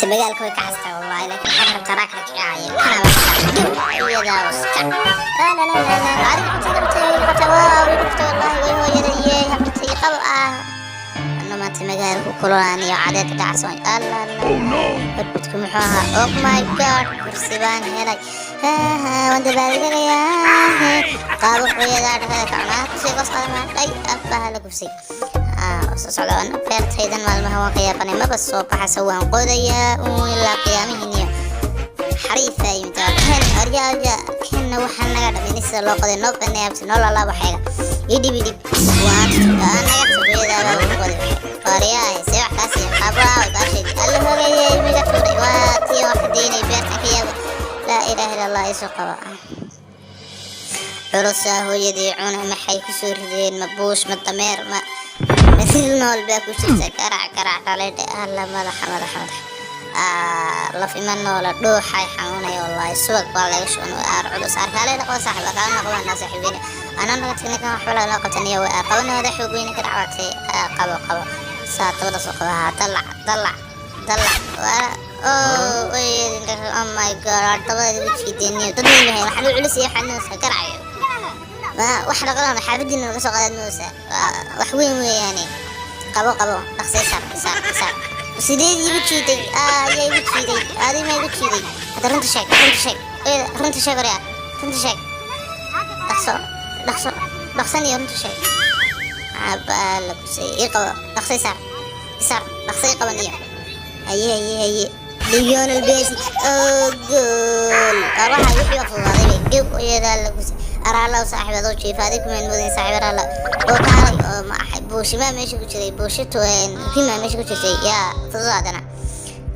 Magaalka way ka xastaa wallahi, laakiin waxaad rabtaa raak la kicaayo kana wax iyadaa waska. La la la la la, adiga qabtay, qabtay, qabtay, waa way dhuftay wallahi, way hooyada iyo habartay qabo ah. Ano maanta magaalka kululaaniyo cadeed dhacsan. Alla alla, badbadku muxuu ahaa? Oh my God, kursi baan helay. Waan dabaaldegayaa. Qaabo hooyadaa dhexda ka cunaa, kursiga goos qaadama dhay afaha la gubsay. Soo socda beertaydan maalmaha waan ka yaabanay, maba soo baxaysa, waan qodayaa uun ilaa qiyaamihiiniyo xariifa yimid. Ken arya arya, kenna waxaa naga dhaminay sida loo qoday, noo baneey abti, noo lalaabo xeega, idhib idhib, waan naga hooyadaabaa ku qoday. Waryahay, see wax kaasi qabaa baashay alla hogayay miga tuuray, waa tii wax deynay beertan ka yaaba. Laa ilaaha illa Allah, isu qaba culusaa hooyadii cuna. Maxay kusoo rideen? Ma buush, ma dameer, ma masil nool baa ku jirta? Garac garac dhalay. Alla, madaxa madaxa madaxa, laf ima noola, dhuuxay xanuunaya wallahi, subag baa laga shuban. Aar culus, aar kaale dhaqo saaxiib, kaale noqdana saaxiibina anaa naga tagna kan waxba laga qabtaniyo way qabana wada xoog weyne ka dhacbatay. Qabo qabo, saa dabada soo qaba, dalac dalac dalac. Oh, oh my God, dabada ugu jiideniyo dad weyn yahay, waxaan u culus iyo waxaan nuusa garacayo ma wax dhaqan xaafadiina laga soo qaadad nuusa wax weyn weeyaane. Qabo qabo, dhaqsay, saar saar saar. Sideed igu jiiday? Yaa igu jiiday? Adi ma igu jiiday? Hadda runta sheeg, runta sheeg, runta sheeg, oryaa, runta sheeg, dhaqso dhaqso dhaqsan iyo runta sheeg. Abaa la kusay, ii qabo, dhaqsay, saar saar, dhaqsay, qaban iyo haye haye haye. Lionel Messi, oh goal! Waxa wixii waa fududaaday bay gow iyadaa la kusay. Araalaw saaxiib, adoo jiifa adig kumaan moodin saaxiib. Araala oo kaalay oo ma buushimaa meesha ku jiray, buushito rimaa meesha ku jirtay, yaa fududaadana.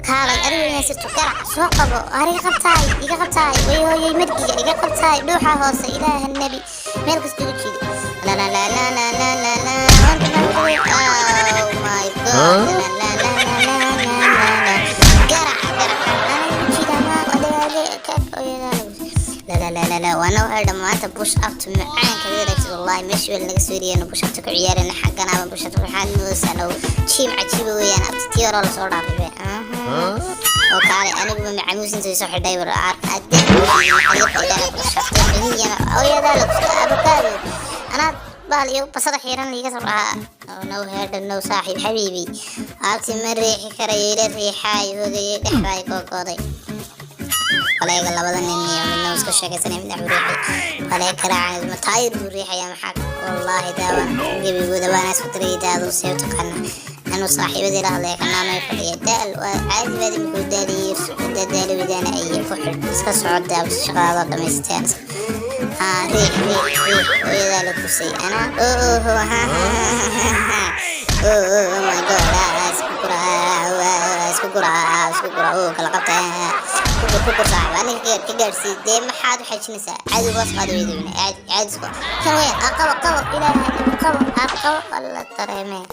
Kaalay adigu inay sirto, garac soo qabo, ariga qabtaay, iga qabtaay, way hooyay, margiga iga qabtaay, dhuuxa hoose, ilaaha nebi, meel kasta igu jiiday. La la la la la la la la, oh my God, la la la la la la la, garac garac, ana igu jiidaa ma la la la la la. Waana waxay dhammaanta push up to macaanka wadaagtid wallahi. Meesha weel naga soo riyeen push up to ku ciyaareen xagganaaba push up waxaan moodaysaa oo gym cajiiba weeyaan abti, tii hore lasoo dhaafay oo kaalay. Aniguba macamuus inta soo xidhay war avocado anaa bahal iyo basada xiiran liiga soo dhahaa. No heedha, no saaxiib, xabiibi abti, ma riixi karayo, ila riixaay, hogayay, dhexdaay googooday. Waleega labada nin iyo midna iska sheekaysanaya, midna wuxuu riixay walee garaacan ma taayir buu riixayaa. Maxaa wallaahi daawan gebigooda waana isku diray daadu see u taqaana. Anuu saaxiibadii la hadlaya kanaanay fadhiya daal waa caadi baad imikuu daaliyey daali wadaana ay ku xidh iska socda shaqadaada dhamaysteen. Haa, riix riix riix, hooyadaa la kusay anaa. Oh, ha ha, oh oh my God, isku gura, isku gura, isku gura, oo kala qabta, ku gur ku gur saaxiib, aniga ka gaarsii dee. Maxaad u xajinaysaa? Caadi hoos qaad weyda, caadi caadi isku kan weyn qabo qabo, ilaahay qabo qabo, alla dareemee.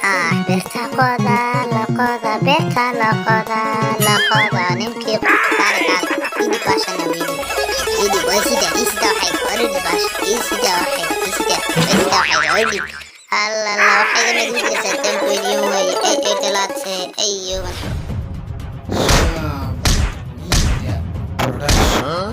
Ah, beerta qoda, la qoda, beerta la qoda, la qoda, ninkii kaale kaale, idib baashana weydi, idib waa sida ii sida, waxay oridi baash ii sida, waxay ii sida, ii sida, waxay oridi. Alla la, waxay ga madidaysaa tankoodiin way ay ay dalaatay ayo. Media Production.